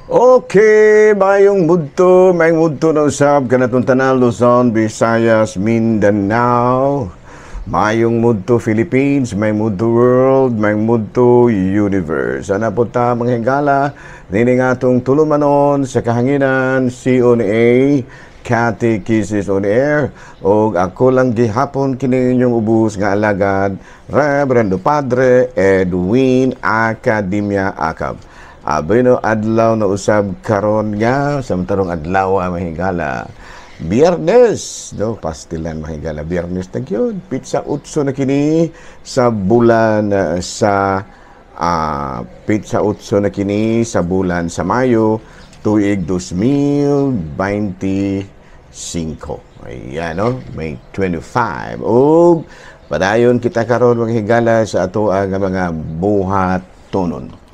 Okay, maayong mudto na usab kanatong tanan, Luzon, Visayas, Mindanao. Maayong mudto Philippines, maayong mudto world, maayong mudto universe. Ana po ta, mga higala, nini nga atong tulumanon sa kahanginan, CONA, Catechesis on Air, og ako lang gihapon kini inyong ubos nga alagad, Reverendo Padre Edwin Academia Acab. Abino, adlaw na usab karon nga samtarong adlaw, mahigala. Biyernes, no, pastilan, mahigala, Biyernes na gyud. Pitsa 8 na kini sa bulan sa pitsa 8 na kini sa bulan sa Mayo, tuig 2025. Ayan, no? May 25. Ug padayon kita karon, mga higala, sa ato ang mga buhatonon.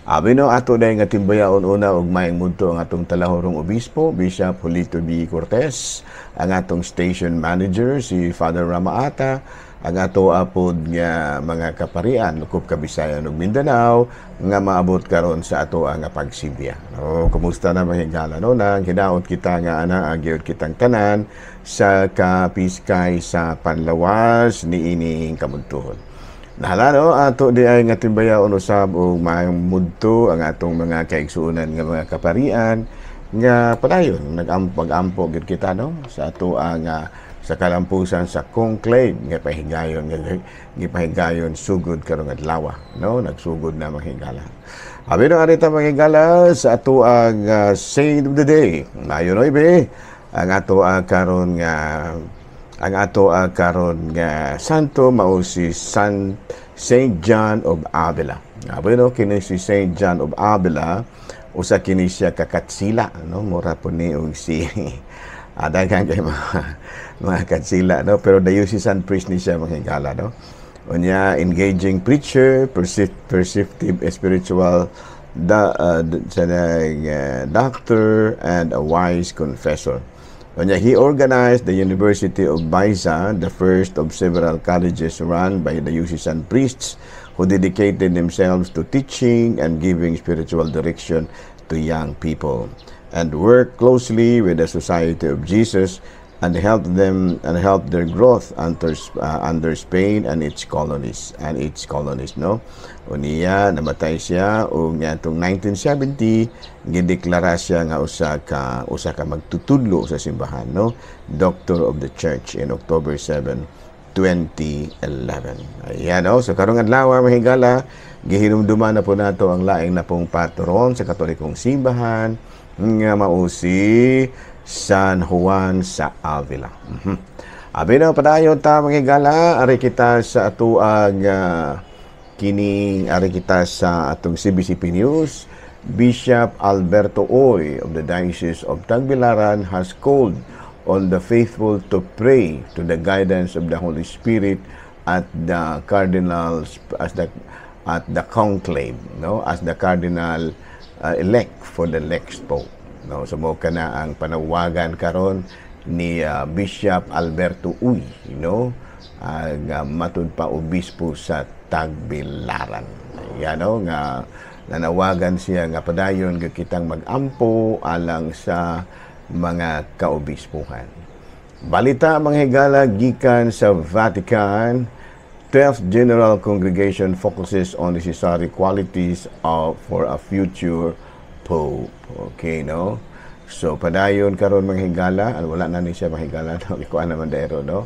Abi no, ato dahil nga timbayaon una og maayong mudto ang atong talahorong obispo, Bishop Julito B. Cortez, ang atong station manager si Father Ramaata, ang ato apod nga mga kaparian lukop Kabisayan ug Mindanao nga maabot karon sa ato ang pagsibya. No, kumusta na, mga higala, no? Nang hinaot kita nga ana gyud kitang tanan sa kapiskay sa panlawas niining kamudtuhon. Nahala no, ato di ay nga timbayaon usab og maayong mudto ang atong mga kaigsuonan nga mga kaparian nga padayon nagampag-ampo gyud kita, no, sa ato ang sa kalampusan sa conclave nga pahigayon nga gipahigayon sugod karong adlaw, no, nagsugod na, mga higala. Abi no, arita, mga higala, sa ato ang saint of the day. Mayo no ibe ang ato karon nga santo mao si Saint John of Avila. Bueno, kini si Saint John of Avila, usa kini siya ka katsila, no, mura po ni og si daghan kay mga katsila, no, pero diocesan priest ni siya, mga higala, no. Unya, engaging preacher, perceptive spiritual da, sa doctor and a wise confessor. Unya, he organized the University of Baeza, the first of several colleges run by the diocesan priests who dedicated themselves to teaching and giving spiritual direction to young people, and worked closely with the Society of Jesus and help them and help their growth under Spain and its colonies, no. Unya, namatay siya ug niadtong 1970 gideklara siya nga usa ka magtutudlo sa simbahan, no, Doctor of the Church, in October 7, 2011. Ayan, no? So karong adlaw, mahigala, gihinumduman na po nato ang laing na pong patron sa Katolikong simbahan nga mao si San Juan sa Avila. Abi na, padayon ta, mga higala, ari kita sa atuang kining ari kita sa atong CBCP News. Bishop Alberto Uy of the Diocese of Tagbilaran has called on the faithful to pray to the guidance of the Holy Spirit at the cardinals as the at the conclave, no, as the cardinal elect for the next pope, no. So mo kana ang panawagan karon ni Bishop Alberto Uy, nga matud pa obispo sa Tagbilaran. Ayan, no, nga nanawagan siya nga padayon gyud kitang magampo alang sa mga kaobispuhan. Balita, mga higala, gikan sa Vatican, 12th General Congregation focuses on necessary qualities for a future Pope. Okay, no? So, padayon karon, mga higala, wala na ni siya, mga higala, no? Ikuan naman dero, no?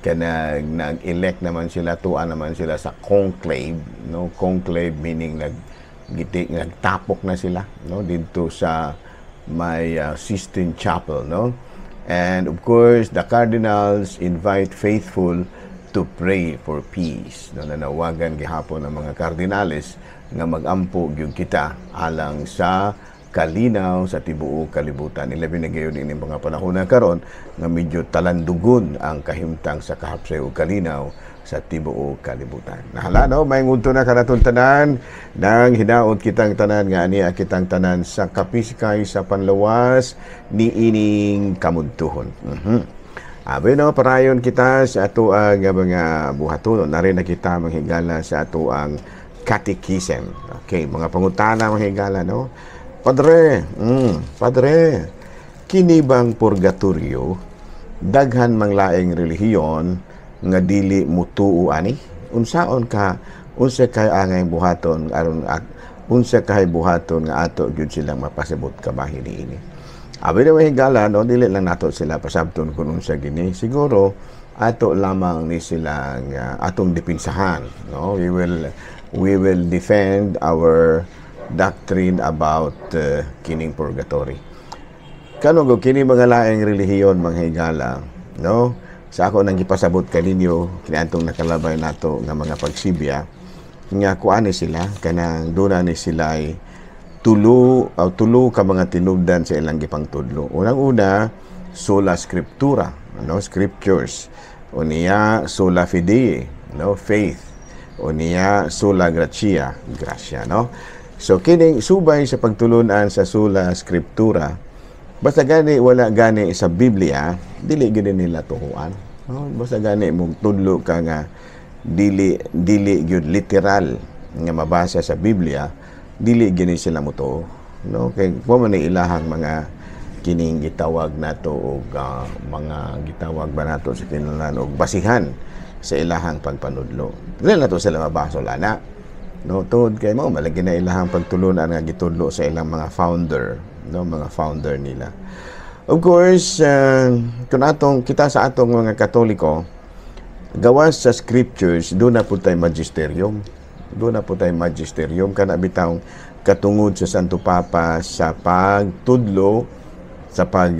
Kaya nag-elect naman sila, tuwa naman sila sa conclave, no? Conclave meaning nagtapok na sila, no? Dito sa may Sistine Chapel, no? And of course, the cardinals invite faithful to pray for peace. No, nanawagan gihapon ang mga kardinales nga magampo gyud kita alang sa kalinaw sa tibuok kalibutan. Ilabi na gayon ini mga panahon na karon nga medyo talandugon ang kahimtang sa kahapsay ug kalinaw sa tibuok kalibutan. Nahala no, may ngunto na kanatong tanan nang hinaot kitang tanan nga ani kitang tanan sa kapiskay sa panlawas ni ining kamudtuhon. Abi no, parayon kita sa ato ang mga buhatonon. Nari na kita, manghigala, sa ato ang catechism. Okay, mga pangutana, mga higala, no? Padre, padre, kini bang purgatorio, daghan mang laing relihiyon nga dili mutuo ani? Unsaon ka, unsa kay angay buhaton aron unsa kay buhaton nga ato gyud silang mapasabot kabahin niini? Abi na, higala, no, dili lang nato sila pasabton kung unsa gini. Siguro ato lamang ni silang atong dipinsahan, no? We will defend our doctrine about kining purgatory. Kano go kini mga laing relihiyon, mga higala, no? Sa ako nang gipasabot kaninyo kini nakalabay nato nga mga pagsibya nga kuani sila, kanang duna ni sila ay tulo o tulo ka mga tinubdan sa ilang gipangtudlo. Unang-una, sola scriptura, no, scriptures. Unya, sola fide, no, faith. Unya, sola gratia, grasya, no. So kining subay sa pagtulunan sa sola scriptura, basta gani wala gani sa Biblia, dili gid nila tuhuan. No? Basta gani mo tudlo ka nga dili dili gyud literal nga mabasa sa Biblia, dili gini sila motuo, no? Kay wa man ni ilahang mga kining gitawag nato og mga gitawag ba nato sa kinahanglan og basihan sa ilahang pagpanudlo. Dili nato sila mabasol ana, no, tungod kay mao malagi na ilahang pagtulunan nga gitudlo sa ilang mga founder, no, mga founder nila. Of course, kung atong kita sa atong mga Katoliko, gawas sa scriptures, doon na po tayo magisterium, doon na po tayo magisterium, kana bitawng katungod sa Santo Papa sa pagtudlo, sa pag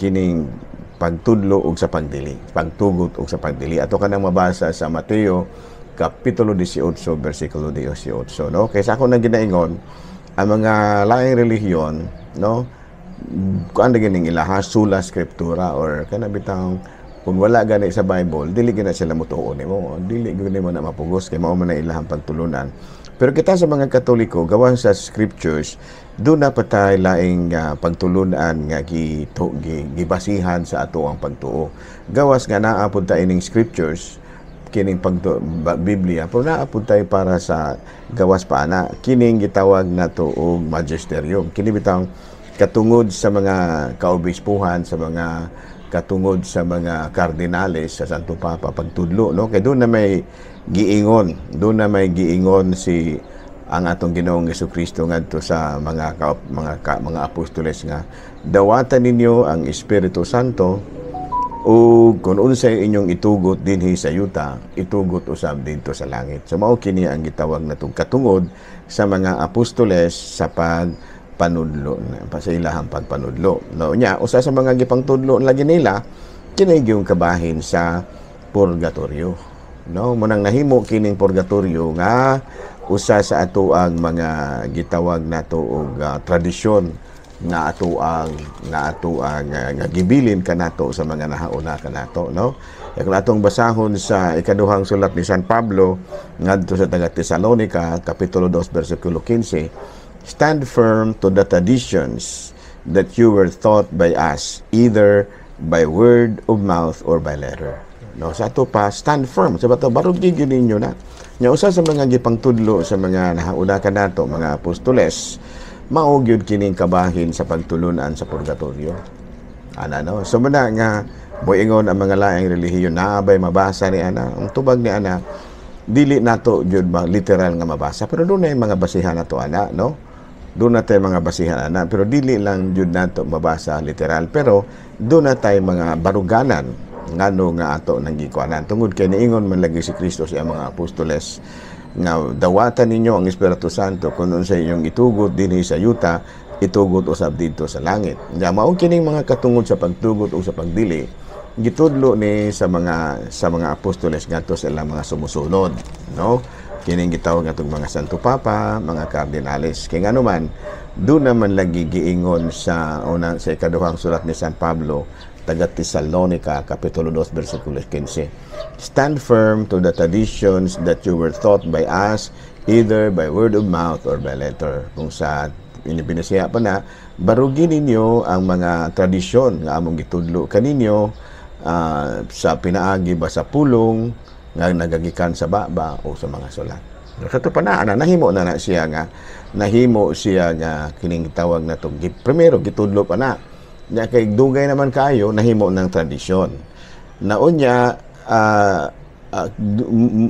kining pagtudlo ug sa pagdili, pagtugot ug sa pagdili. Ato kanang mabasa sa Mateo kapitulo 18 bersikulo 18, no? Kaysa ako nang ginaingon, ang mga laing relihiyon, no, kuan na gining ilaha sola scriptura or kana bitang kung wala gani sa Bible, dili gina sila motuo nimo, dili gyud nimo na mapugos kay mao man na ilahang pagtulunan. Pero kita sa mga Katoliko, gawa sa scriptures, doon na patay laing pagtulunan nga gibasihan sa ato ang pagtuo. Gawas nga naa pud ta ining scriptures, kining pagtu Biblia, pero naa pud tayo para sa gawas pa ana kining gitawag nato og magisterium, kini bitang katungod sa mga kaobispuhan, sa mga katungod sa mga kardinales sa Santo Papa pagtudlo, no? Kay doon na may giingon si ang atong Ginoong Kristo ngadto sa mga apostoles nga dawatan ninyo ang Espiritu Santo o kung unsay inyong itugot dinhi sa yuta, itugot usab didto sa langit. So mao kini ang gitawag natong katungod sa mga apostoles sa pagpanudlo, pa sa ilahang pagpanudlo, no? Nya usa sa mga gipangtudlo lagi nila kini yung kabahin sa purgatorio, no? Munang nahimo kining purgatorio nga usa sa ato ang mga gitawag nato og tradisyon nga ato ang nga gibilin kanato sa mga nahauna kanato, no? Kung atong basahon sa ikaduhang sulat ni San Pablo ngadto sa taga Tesalonica, kapitulo 2 bersikulo 15, "Stand firm to the traditions that you were taught by us, either by word of mouth or by letter." No, sa ato pa, stand firm. Sa bato, barog gyud ninyo na. Nya usa sa mga gipangtudlo sa mga nahauna kanato, mga apostoles, mao gyud kining kabahin sa pagtulunan sa purgatorio. Ana, no? So muna nga moingon ang mga laing relihiyon, naa bay mabasa ni ana? Ang tubag ni ana, dili nato gyud ba literal nga mabasa, pero doon na yung mga basihan nato ana, no? Doon na tayo mga basihan ana, pero dili lang jud nato mabasa literal, pero doon na tayo mga baruganan ngano nga ato nang gikuanan, tungod kay niingon man lagi si Kristo sa mga apostoles nga dawatan ninyo ang Espiritu Santo, kung unsay inyong itugot dinhi sa yuta, itugot usab didto sa langit. Nya mao kining mga katungod sa pagtugot o sa pagdili, gitudlo ni sa mga apostoles ngadto sa ilang mga sumusunod, no? Kining gitawag atong mga Santo Papa, mga kardinales. Kay ngano man, doon naman lagi giingon sa una, sa ikaduhang sulat ni San Pablo taga Tesalonica, kapitulo 2 bersikulo 15, "Stand firm to the traditions that you were taught by us, either by word of mouth or by letter." Kung sa inibinisaya pa na, barugin ninyo ang mga tradisyon nga among gitudlo kaninyo sa pinaagi ba sa pulong nga nagagikan sa baba o sa mga sulat. Sa to pa na, ana, nahimo na na siya nga kining tawag na to. Primero gitudlo pa na nya, kay dugay naman kayo nahimo ng tradisyon na. Unya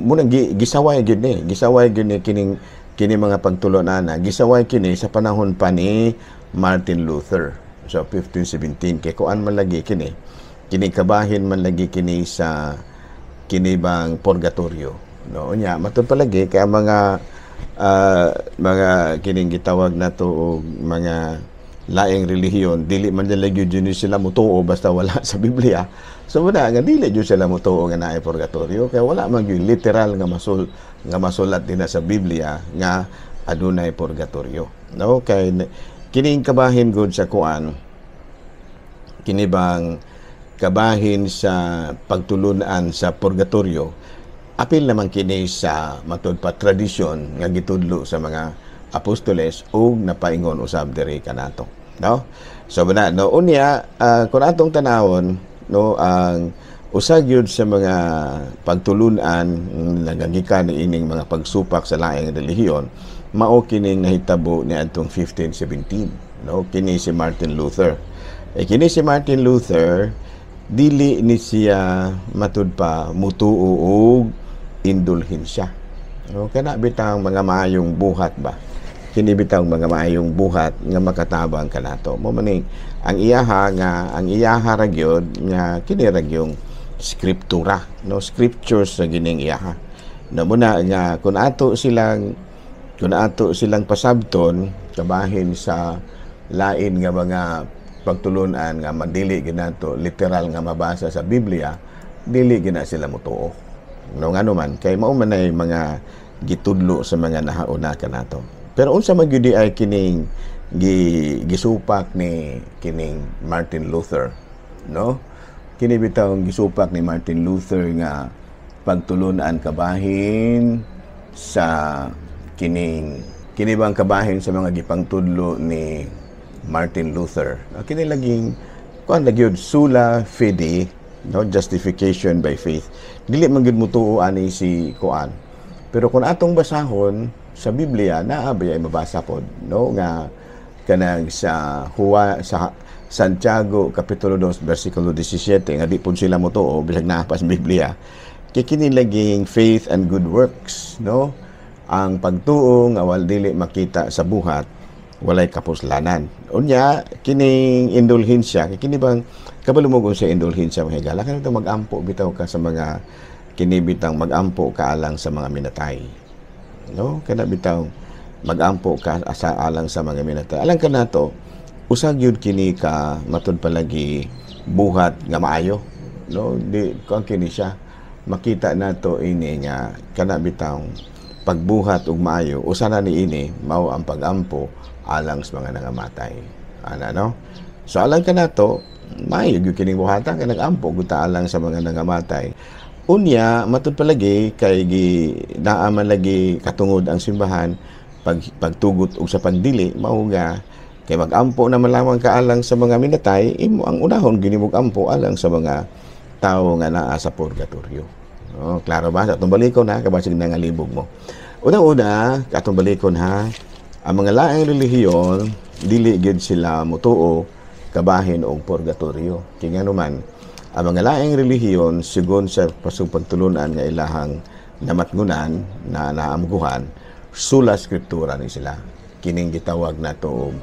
munang gisaway gyud ni, gisaway gyud ni kining kini mga pagtulunan na gisaway kini sa panahon pa ni Martin Luther so 1517, kay kuan man lagi kini, kini kabahin man lagi kini sa kini bang purgatorio, no? Unya matud palagi kay ang mga mga kining gitawag nato og mga laing relihiyon, dili man nila gyud yun sila mutuo basta wala sa Biblia. So wala nga dili gyud sila mutuo nga naay purgatorio kay wala man gyud literal nga masul nga masulat din na sa Biblia nga adunay purgatorio, no? Kay kining kabahin gud sa kuan, kini bang kabahin sa pagtulunan sa purgatorio, apil naman kini sa matud pa tradisyon nga gitudlo sa mga apostoles ug napaingon usab diri kanato, no? So bana, no? Unya kung atong tanawon, no, ang usa gyud sa mga pagtulunan nagagikan ining mga pagsupak sa laing relihiyon mao kining nahitabo niadtong 1517, no? Kini si Martin Luther. Eh, kini si Martin Luther, dili ni siya matud pa mutuo og indulhensya, no? Kana bitang mga maayong buhat ba, kini bitang mga maayong buhat nga makatabang kanato mo maning ang iyaha nga ang iyaha ra gyud nga kini ra gyung skriptura, no? Scriptures sa gining iyaha na muna nga kung ato silang pasabton kabahin sa lain nga mga pagtulunan nga madili ginato literal nga mabasa sa Biblia, dili gina sila motuo, no? Ngano man? Kay mao man ay mga gitudlo sa mga nahauna kanato. Pero unsa man gyud ay kining gisupak ni kining Martin Luther, no? Kini bitaw gisupak ni Martin Luther nga pagtulunan kabahin sa kining kini bang kabahin sa mga gipangtudlo ni Martin Luther. Kini laging kuan lagi yun, sola fide, no? Justification by faith. Dili man gyud mutuo ani si kuan. Pero kung atong basahon sa Biblia, naa ba ay mabasa pod, no? Nga kanang sa Juan, sa Santiago kapitulo 2 bersikulo 17, nga di pud sila motuo bisag naa pa sa Biblia. Kay kini laging faith and good works, no? Ang pagtuo nga wal dili makita sa buhat walay kapuslanan. Unya kining indulhensya, kay kini bang kabalo mo kung sa indulhensya, mga higala, kanang mag-ampo bitaw ka sa mga kini bitang mag-ampo ka alang sa mga minatay. No? Kana bitaw mag-ampo ka sa alang sa mga minatay. Alang kanato, usa gyud kini ka matud palagi buhat nga maayo. No? Di kuan kini siya, makita nato ini nga kana bitaw pagbuhat og maayo, usa na niini mao ang pag-ampo alang sa mga nangamatay ana, no? So alang kanato, maayo gyud kining buhatan kay nag-ampo gud ta alang sa mga nangamatay. Unya matud palagi kay gi naa man lagi katungod ang simbahan pag pagtugot og sa pagdili mao nga kay mag-ampo na man lamang ka alang sa mga minatay, imo ang unahon gini mog ampo alang sa mga tawo nga naa sa purgatorio. Oh, klaro ba? Sa atong balikon ha, kabasig nangalibog mo. Unang-una, atong balikon ha, ang mga laing relihiyon, dili gyud sila mutuo kabahin og purgatorio. Kay ngano man, ang mga laing relihiyon sigon sa pasugpagtulunan nga ilahang namatngunan na naamguhan, sola scriptura ni sila. Kining gitawag nato og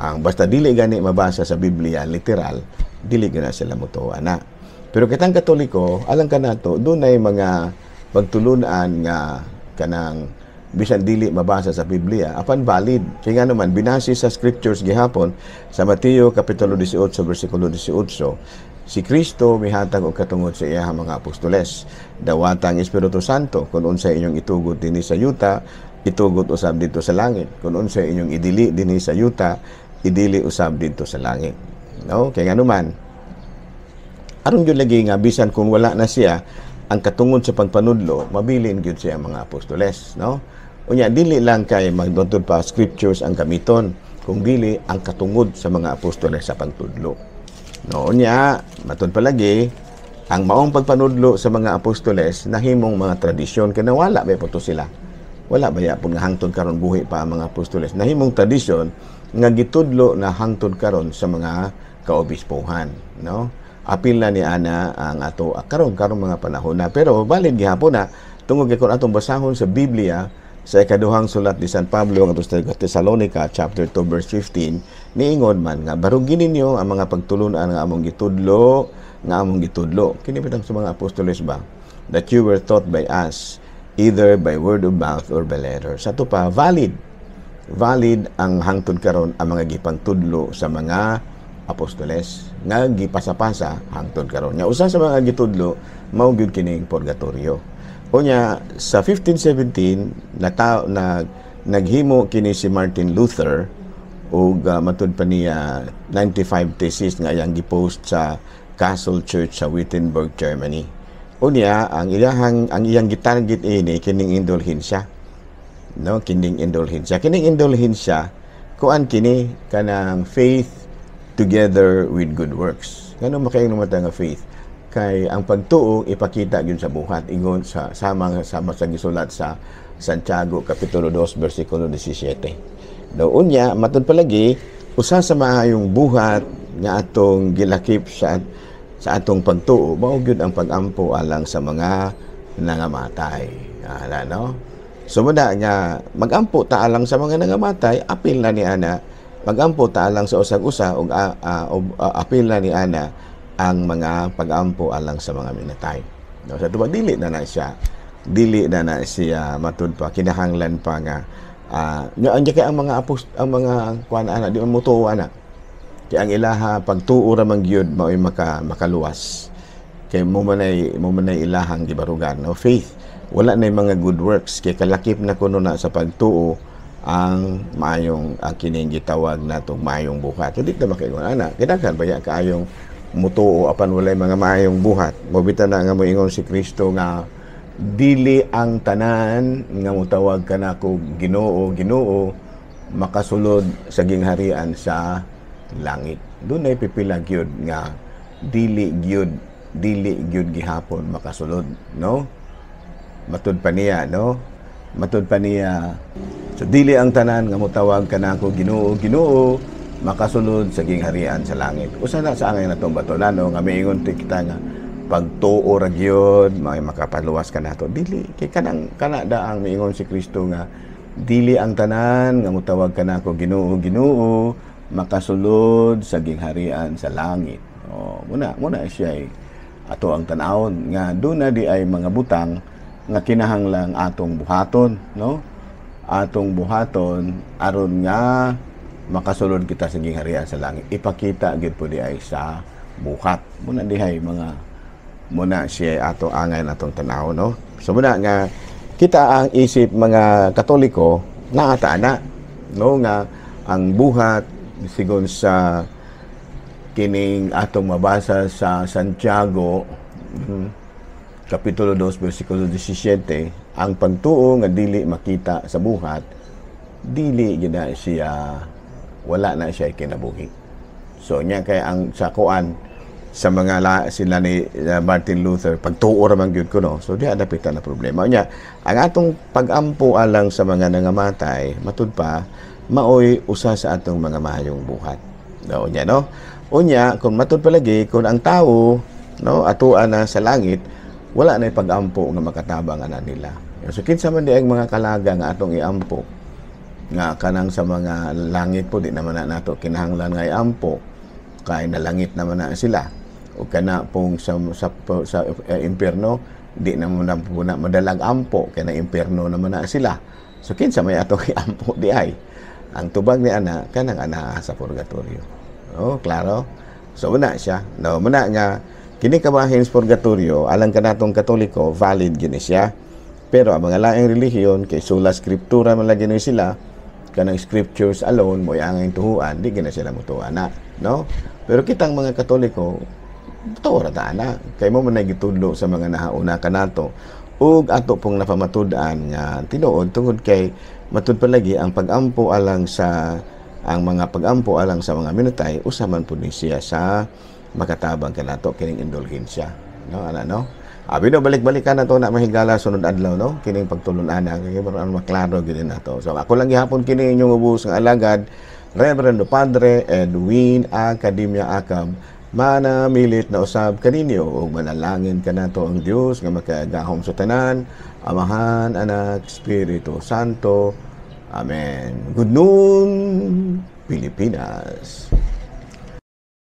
ang basta dili gani mabasa sa Biblia literal, dili gana sila mutuo ana. Pero kitang Katoliko, alang kanato, dunay mga pagtulunan nga kanang bisan dili mabasa sa Biblia apan valid. Kay ngano man, binase sa scriptures gihapon. Sa Mateo kapitulo 18 bersikulo 18, si Kristo mihatag og katungod sa iyang mga apostoles: "Dawata ang Espiritu Santo. Kung unsay inyong itugot dinhi sa yuta, itugot usab didto sa langit. Kung unsay inyong idili dinhi sa yuta, idili usab didto sa langit," no? Kay ngano man, aron gyud lagi nga bisan kung wala na siya, ang katungod sa pagpanudlo mabilin gyud siya ang mga apostoles, no? Unya dili lang kay magdudtod pa scriptures ang gamiton, kung dili ang katungod sa mga apostoles sa pagtudlo, no? Unya matud palagi ang maong pagpanudlo sa mga apostoles nahimong mga tradisyon kay nawala may puto sila. Wala baya pud nga hangtod karon buhi pa ang mga apostoles. Nahimong tradisyon nga gitudlo na hangtod karon sa mga kaobispohan, no? Apil na ni ana ang ato karon karon mga panahon na, pero valid gihapon na tungod kay kung atong basahon sa Biblia, sa ikaduhang sulat ni San Pablo ngadto sa Thessalonica, chapter 2 verse 15, niingon man nga barugin ninyo ang mga pagtulunan nga among gitudlo kini bitang sa mga apostoles ba, that you were taught by us, either by word of mouth or by letter. Sa ato pa, valid valid ang hangtod karon ang mga gipangtudlo sa mga apostoles nga gipasapasa hangtod karon. Nga usa sa mga gitudlo mao gyud kining purgatorio. Unya sa 1517 nata na naghimo kini si Martin Luther ug matud pa niya 95 thesis nga iyang gipost sa Castle Church sa Wittenberg, Germany. Unya ang iyang gitarget ini kining indulhensya. No, kining indulhensya. Kining indulhensya kuan kini kanang faith together with good works. Ngano makaingon man nga faith? Kay ang pagtuo ipakita gyud sa buhat, ingon sa sama sama sa gisulat sa Santiago kapitulo 2 bersikulo 17. No, unya matud palagi usa sa maayong buhat nga atong gilakip sa atong pagtuo mao gyud ang pag-ampo alang sa mga nangamatay. Ana, no? So muna nga magampo ta alang sa mga nangamatay, apil na ni ana magampo ta alang sa usag-usa ug apil na ni ana ang mga pag-ampo alang sa mga minatay. No, sa tuwa dili na na siya matud pa kinahanglan pa nga nya kay ang mga kuan ana di man motuo ana. Kay ang ilaha pagtuo ra man gyud mao'y makaluwas. Kay mo manay ilahang gibarugan, no, faith. Wala na mga good works kay kalakip na kuno na sa pagtuo ang maayong ang kining gitawag natong maayong buhat. So, di ta makaingon ana. Kinahanglan ba ya kaayong mutuo apan walay mga maayong buhat? Mao bitaw na nga moingon si Kristo nga dili ang tanan nga motawag kanako "Ginoo, Ginoo" makasulod sa gingharian sa langit. Dunay pipila gyud nga dili gyud gihapon makasulod, no? Matud pa niya, no? Matud pa niya. So dili ang tanan nga motawag kanako "Ginoo, Ginoo" makasulod sa gingharian sa langit. Usa na sa angay natong batunan, no, nga miingon ti kita nga pagtuo ra gyud may makapaluwas kanato. Dili kay kanang kana da ang miingon si Kristo nga dili ang tanan nga motawag kanako "Ginoo, Ginoo" makasulod sa gingharian sa langit. Oh, muna muna siya ay ato ang tan-awon nga doon na di ay mga butang nga kinahanglang atong buhaton, no? Atong buhaton aron nga makasulod kita sa gingharian sa langit. Ipakita gyud po di ay sa buhat. Muna dihay mga muna siya ato angay natong tan-awon, no? So muna nga kita ang isip mga Katoliko naata na, no, nga ang buhat sigon sa kining atong mabasa sa Santiago kapitulo 2 bersikulo 17, ang pagtuo nga dili makita sa buhat, dili gyud na siya, wala na siya kinabuhi. So nya kay ang sa kuan sa mga sila ni Martin Luther, pagtuo ra man gyud kuno. So diha dapita na problema nya. Ang atong pagampo alang sa mga nangamatay, matud pa maoy usa sa atong mga maayong buhat, no? Unya, no, unya kung matud palagi kung ang tawo, no, atoa na sa langit, wala na pagampo nga makatabang ana nila. So kinsa man di ang mga kalaga nga atong iampo nga kanang sa mga langit po, di naman na nato kinahanglan nga iampo kay nalangit naman na sila, o kana pong sa impierno, di naman na po na madalag ampo kay na impierno naman na sila. So kinsa may atong iampo di ay? Ang tubag ni ana kanang ana sa purgatorio. Oh, klaro. So muna siya, no, muna nga kini kabahin sa purgatorio alang kanatong Katoliko, valid gini siya. Pero ang mga laing relihiyon, kay sola scriptura man lagi ni sila, kanang scriptures alone mo ang tuhuan, di gina sila motuo na, no? Pero kitang mga Katoliko, tuo ra ta ana kay mo man gitudlo sa mga nahauna kanato ug ato pong napamatud-an nga tinuod, tungod kay matud palagi ang pag-ampo alang sa ang mga pag-ampo alang sa mga minatay, usa man pud ni siya sa makatabang kanato, kining indulhensya, no? Ana, no. Abi no, balik-balikan na to na, mga higala, sunod adlaw, no, kining pagtulun-an kay para maklaro gid nato. So ako lang gihapon kini inyong ubos nga alagad, Reverendo Padre Edwin Academia Acab, manamilit na usab kaninyo ug manalangin kanato ang Dios nga makagahom sa tanan, Amahan, Anak, Espiritu Santo. Amen. Good noon, Pilipinas.